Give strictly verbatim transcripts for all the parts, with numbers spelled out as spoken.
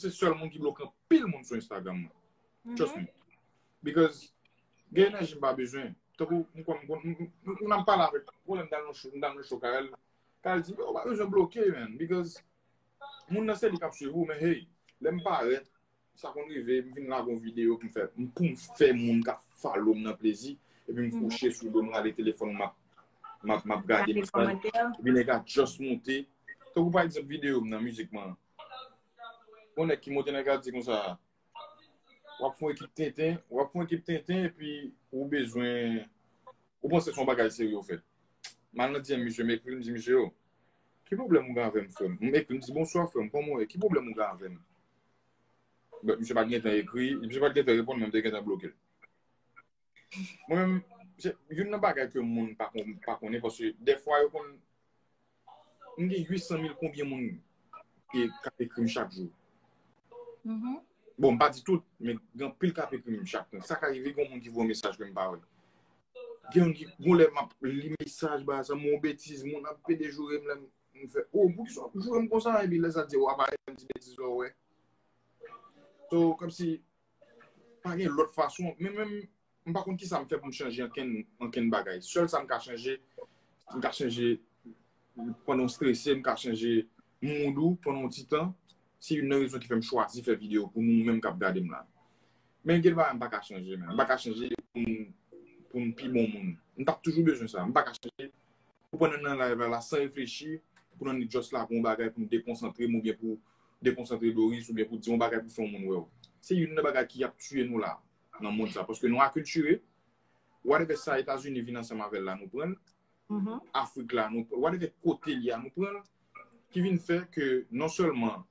se sèl moun ki bloke anpil moun sou Instagram mwen. Trust me. Because gen enèji m pa bezwen. Tankou m konn, m konn, m, m, m, m ap pale avèk, wè lè m t al nan show, m t al nan show Karèl. Karèl di, yo, w pa bezwen bloke, man. Because moun nan se li k ap swiv ou, men hey, lè m parèt, sa konn rive, m vin lage yon videyo pou m fè, m, pou m fè moun k ap follow m nan plezi, epi m kouche sou do m, rale telefòn m, m ap, m ap, m ap gade mesaj, epi nèg la just monte. Tankou pa egzanp videyo m nan, mizik mwen an. Yon nèg ki monte, nèg la di konsa, w ap fè yon ekip tenten, w ap fè yon ekip tenten, epi ou bezwen, ou panse se yon bagay serye w fè. M al nan D M misye, m ekri l, m di, "Misye, yo, ki pwoblèm ou gen avè m, frè m?" M ekri l, m di, "Bonswa, frè m, kòman w ye? Ki pwoblèm ou gen avè m?" But misye pa t gentan ekri, misye pa t gentan reponn, men m te gentan bloke l. Mwen menm, se youn nan bagay ke moun pa kon-, pa konnen, paske dèfwa yo konn, m gen uit san mil konbyen moun ki, k ap ekri m chak jou. Bon, m pa di tout, men gen anpil k ap ekri m chak tan. Sa ka rive, gen moun ki voye mesaj ke m pa wè. Gen moun ki, gon lè m ap li mesaj, bagay sa, m wè yon betiz, moun ap pede joure m, lè m, m fè, "Oh, poukisa w ap joure m konsa?" Epi lè sa di, "W ap ale, m di betiz la, w wè." So, kòmsi, pa gen lòt fason. Men menm, m pa konn kisa m fè pou m chanje ankenn, ankenn bagay. Sèl sa m ka chanje, m ka chanje pandan w strese, m ka chanje mood ou pandan yon ti tan. Se youn nan rezon ki fè m chwazi fè videyo pou nou menm k ap gade m la. Men gen bagay m pa ka chanje, men. M pa ka chanje pou m, pou m pi bon moun. M t ap toujou bezwen sa. M pa ka chanje. Ou pran nan live la, la san reflechi, pou nan just la pou yon bagay pou m dekonsantre m oubyen pou dekonsantre Doris oubyen pou di yon bagay pou fè yon moun wè w. Se youn nan bagay ki ap tiye nou la, nan mond sa. Paske nou akiltire, whatever sa Etazini vin ansanm avè l la, nou pran l. Afrik la, nou, whatever kote l ye a, nou pran l. Ki vin fè ke non sèlman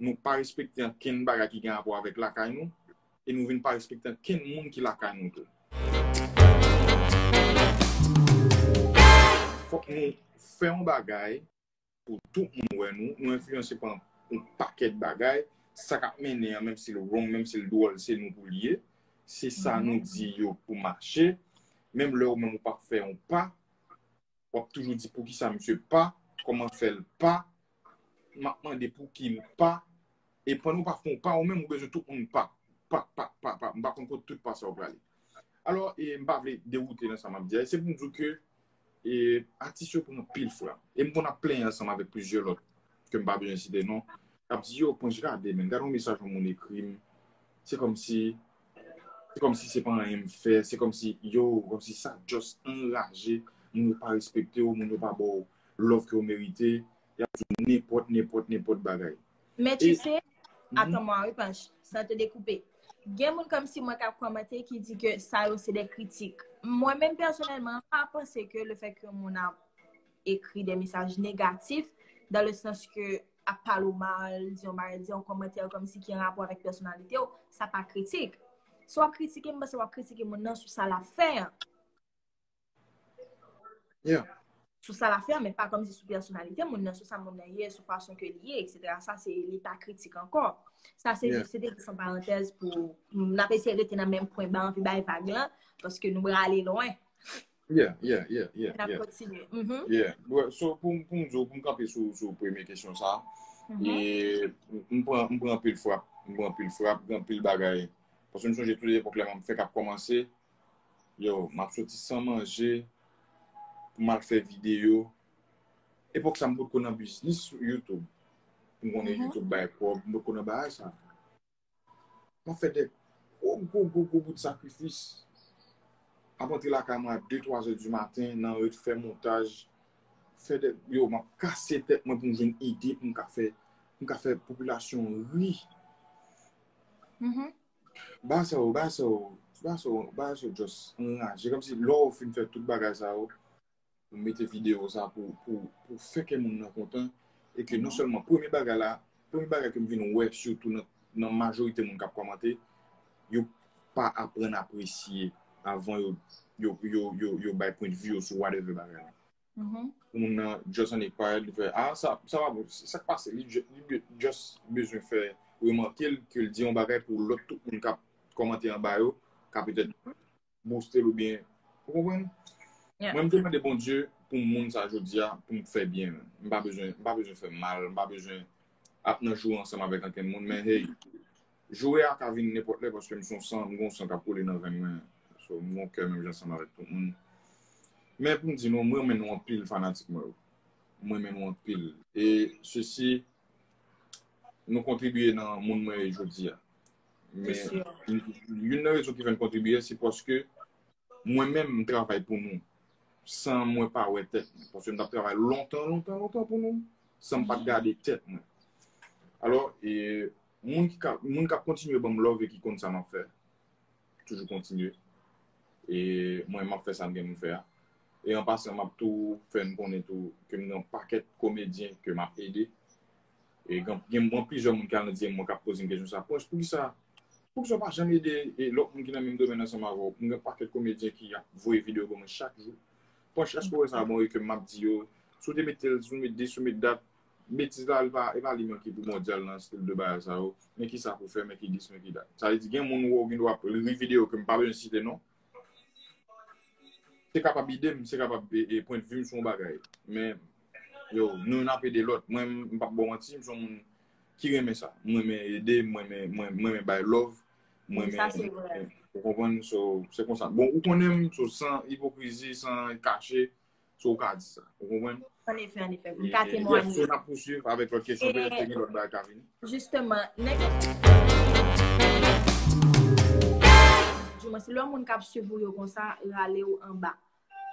nou pa respekte ankenn bagay ki gen rapò avèk lakay nou, e nou vin pa respekte ankenn moun ki lakay nou tou. Fòk nou fè yon bagay pou tout moun wè nou, nou enfliyanse pa yon pakèt bagay, sa k ap mennen an, menm si l wrong, menm si l dwòl, se nou pou l ye, se sa nou di yo pou mache, menm lè ou menm ou p ap fè yon pa, w ap toujou di poukisa misye pa, kòman fè l pa, m ap mande pou ki l pa, e pandan w pa fè yon pa, ou menm ou bezwen tout moun pa, pa, pa, pa, pa, m pa konn kote tout pa sa yo prale. Alò, e, m pa vle dewoute nan sa m ap di a, e se pou m di w ke, e, atis yo pran anpil frap. E m konn ap plenyen ansanm avèk plizyè lòt, ke m pa bezwen site non, k ap di, "Yo, Panch, gade, men, gade yon mesaj yon moun ekri m." Se kòmsi, se kòmsi se pa anyen m fè, se kòmsi, yo, kòmsi sa just anraje, moun yo pa respekte w, moun yo pa ba w love ke w merite, y ap di w nenpòt, nenpòt, nenpòt bagay. Men tu sais, atann mwen, wi, Panch, san te dekoupe. Gen moun kòmsi mwen k ap kòmante ki di ke sa yo se de kritik. Mwen menm pèsonèlman, m pa panse ke le fè ke yon moun ap ekri de mesaj negatif, dans le sens ke ap pale w mal, di yon bagay, di yon kòmantè kòmsi ki an rapò avèk pèsonalite w, sa pa kritik. Si w ap kritike, m panse w ap kritike moun nan sou sa l ap fè an. Yeah. Sou sa l ap fè an, men pa kòmsi sou pèsonalite moun nan, sou sa moun nan ye, sou fason ke li ye, etsetera. Sa se li pa kritik ankò. Sa se jis, se te jis yon parantèz pou, n ap eseye rete nan menm pwen, m pa anvi bay vag lan, paske nou prale lwen. Yeah, yeah, yeah, yeah. N ap kontinye. Yeah. Well, so, pou, pou m di w, pou m kanpe sou, sou premye kesyon sa, e m pran, m pran anpil frap. M pran anpil frap, gen anpil bagay. Paske m sonje tout epòk lè m fèk ap kòmanse, yo, m ap soti san manje, pou m al fè videyo. Epòk sa, m potko nan biznis YouTube. M konnen YouTube bay kòb, m potko nan bagay sa. M ap fè de gwo, gwo, gwo, gwo bout sakrifis. M ap antre lakay mwen a de, twa zè di maten, nan ret fè montaj. Fè de, yo, m ap kase tèt mwen pou m jwenn ide pou m ka fè, pou m ka fè popilasyon ri. Bagay sa yo, bagay sa yo, bagay sa yo, bagay sa yo just anraje. Kòmsi lè w fin fè tout bagay sa yo, ou mete videyo sa pou, pou, pou fè kè moun nan kontan. E ke non sèlman premye bagay la, premye bagay ke m vin wè, sitou nan, nan majorite moun k ap kòmante, yo pa aprann apresye avan yo, yo, yo, yo, yo bay pwendvi yo sou whatever bagay la. Pou moun nan just an ekpayèt, li fè, ah, sa, sa pa bon, sa k pase, li, li just bezwen fè remake l, ke l di yon bagay pou lòt tout moun k ap kòmante anba yo, ka petèt booste l oubyen, ou konprann? Mwen, m te mande Bondye pou moun sa jodi a, pou m fè byen. M pa bezwen, m pa bezwen fè mal, m pa bezwen ap nan joure ansanm avèk ankenn moun, men hey, joure a ka vin nenpòt lè paske m se yon san, m gen yon san k ap koule nan venn mwen. So, m gen yon kè menm jan ansanm avèk tout moun. Men pou m di nou, mwen renmen nou anpil fanatik mwen yo. Mwen renmen nou anpil. E sesi, nou kontribye nan moun mwen ye jodi a. Men youn nan rezon ki fè n kontribye, se paske mwen menm m travay pou nou san mwen pa wè tèt mwen. Paske m t ap travay lontan, lontan, lontan pou nou san m pa t gade tèt mwen. Alò, e, moun ki ka, moun k ap kontinye ban m love e ki konn sa m ap fè, toujou kontinye. E mwen, m ap fè sa m gen pou m fè a. E an pasan, m ap tou fè n konnen tou ke m gen yon pakèt komedyen ke m ap ede. E gen, gen, gen plizyè moun ki al nan D M mwen k ap poze m kesyon sa. Pwens, poukisa, poukisa w pa janm ede e lòt moun ki nan menm domèn ansanm avè w? M gen pakèt komedyen ki ap voye videyo ban mwen chak jou. Pwens, èske w wè sa bon e ke m ap di yo, si w te mete l, si w met dis, si w met dat, betiz la, e pa, e pa li menm ki primòdyal nan stil de bagay sa yo. Men ki sa pou fè, men ki dis, men ki dat. Sa vle di, gen moun ou wè w gen dwa ap ri videyo ke m pa bezwen site non. Se kapab ide m, se kapab e, e pwennvi m sou yon bagay. Men, yo, nou youn ap ede lòt. Mwen, m p ap ba w manti, m se yon moun ki renmen sa. Mwen renmen ede, mwen renmen, mwen, mwen renmen bay love. Mwen renmen, ou konprann, so, se konsa. Bon, ou konnen m, so, san ipokrizi, san kache, so, ou ka di sa. Ou konprann? An efè, an efè. M ka temwanye. Yes, so, n ap pouswiv avèk lòt kesyon, petèt ke gen lòt bagay ka vini. Jisteman, nèg. Di mwen, si lè moun k ap swiv ou yo konsa, rale w anba.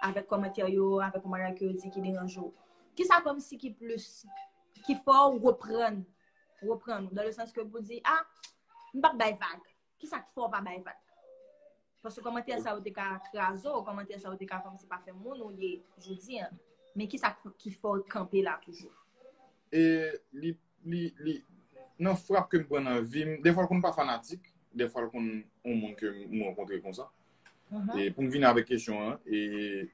Avèk kòmantè yo, avèk kòmantè ke yo di ki deranje w. Kisa kòmsi ki plis, ki fè w reprann, reprann ou, dans le sens que pou di, ah, m p ap bay vag. Kisa k fè w pa bay vag? Paske kòmantè sa yo te ka kraze w, kòmantè sa yo te ka kòmsi pa fè moun ou ye jodi a. Men kisa k, ki fè w kanpe la toujou? E li, li, li, nan frap ke m pran nan vi m, defwa l konn pa fanatik, defwa l konn yon moun ke m rankontre konsa. E pou m vini avèk kesyon an, e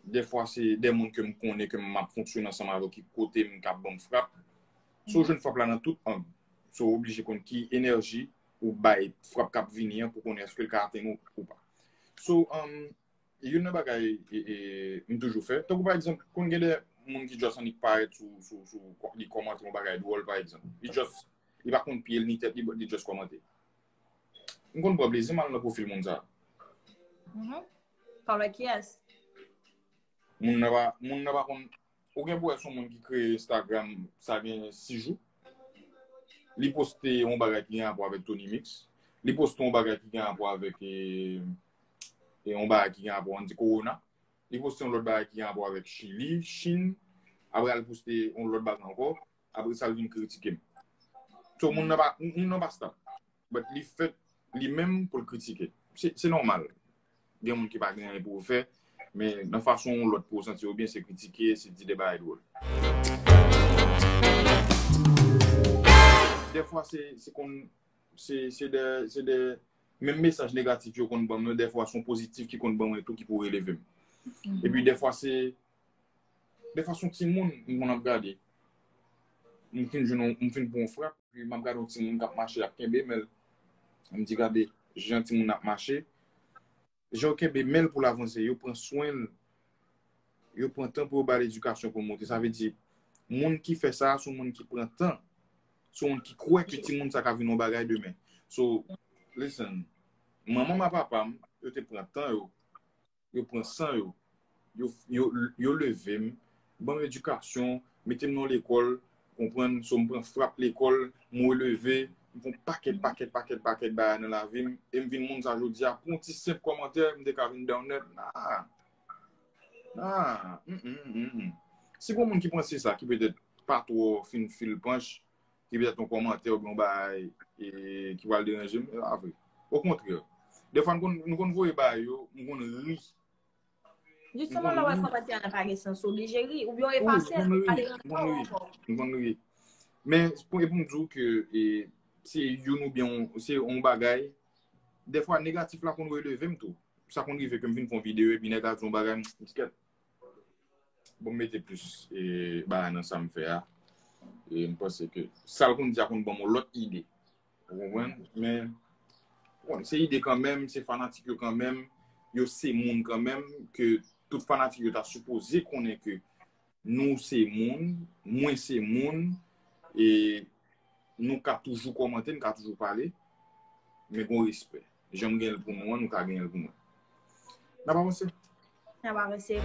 defwa se de moun ke m konnen ke m ap fonksyone ansanm avè yo ki kote m k ap ban m frap. So, w jwenn frap la nan tout ang. So, w oblije konn ki enèji ou bay frap k ap vini an pou konnen èske l ka atenn ou ou pa. So, um, youn nan bagay e, e, m toujou fè, tankou pa egzanp, konn gen de moun ki just annik parèt sou, sou, sou, li kòmante yon bagay dwòl, pa egzanp. Li just, li pa konn pye l ni tèt li, but li just kòmante. M konn pran plezi m al nan pwofil moun sa. Pawòl kiyès? Moun nan pa, moun nan pa konn, ou gen pou wè se yon moun ki kreye Instagram, sa gen sis jou. Li poste yon bagay ki gen rapò avèk Tony Mix. Li poste yon bagay ki gen rapò avèk, e, e yon bagay ki gen rapò, ann di, Corona. Li poste yon lòt bagay ki gen rapò avèk Chili, Chin. Apre, al poste yon lòt bagay ankò. Apre sa, l vin kritike m. So, moun nan pa, moun nan pa stab. But li fèt li menm pou l kritike. Se, se nòmal. Gen moun ki pa gen anyen pou yo fè, men nan fason yon lòt pou yo santi yo byen, se kritike, se di de bagay dwòl. Dèfwa, se, se konn, se, se de, se de, menm mesaj negatif yo konn ban m yo, dèfwa se yon pozitif ki konn ban mwen tou ki pou releve m. Epi dèfwa se, dèfwa se yon timoun m konn ap gade. M fin jwenn yon, m fin pran yon frap, epi m ap gade yon timoun k ap mache, l ap kenbe men l. M di, gade jan timoun nan ap mache. Jan yo kenbe men l pou l avanse, yo pran swen l. Yo pran tan pou yo ba l edikasyon pou l monte. Sa vle di, moun ki fè sa, se yon moun ki pran tan. Se yon moun ki kwè ke timoun sa ka vin yon bagay demen. So, listen, manman m ak papa m, yo te pran tan yo, yo pran san yo, yo, yo, yo leve m, ban m edikasyon, mete m nan lekòl, konprann, so m pran frap lekòl, m releve, m fè yon pakèt, pakèt, pakèt, pakèt bagay nan lavi m, e m vin moun sa jodi a, pou yon ti senp kòmantè, m te ka vin down nèt. Nah. Nah. Mm, mm, mm, mm. Si gon moun ki panse sa, ki petèt pa twò fin fil panch, ki petèt yon kòmantè oubyen yon bagay, e, ki pral deranje m, e pa vre. Okontrè. Dèfwa, nou konn, nou konn voye bagay yo, m konn ri. Jisteman, lè w wè kòmantè a pa gen sans, ou oblije ri, oubyen w efase l, pa deranje w ankò. M konn ri. Men, pou, e pou m di w ke, e, se youn oubyen yon, se yon bagay, dèfwa, negatif la konn releve m tou. Sa konn rive ke m fin fè yon videyo, epi nèg la di yon bagay, m di, kèt. Bon, m mete plis, e, bagay nan sa m fè a. E m panse ke sa l konn di a konn ban m yon lòt ide. Ou konprann? Men, bon, se ide kanmenm, se fanatik yo kanmenm, yo se moun kanmenm, ke tout fanatik yo ta sipoze konnen ke nou se moun, mwen se moun, E nou ka toujou kòmante, nou ka toujou pale, men gon respè. Jan m gen l pou nou an, nou ka gen l pou mwen. N ap avanse. N ap avanse.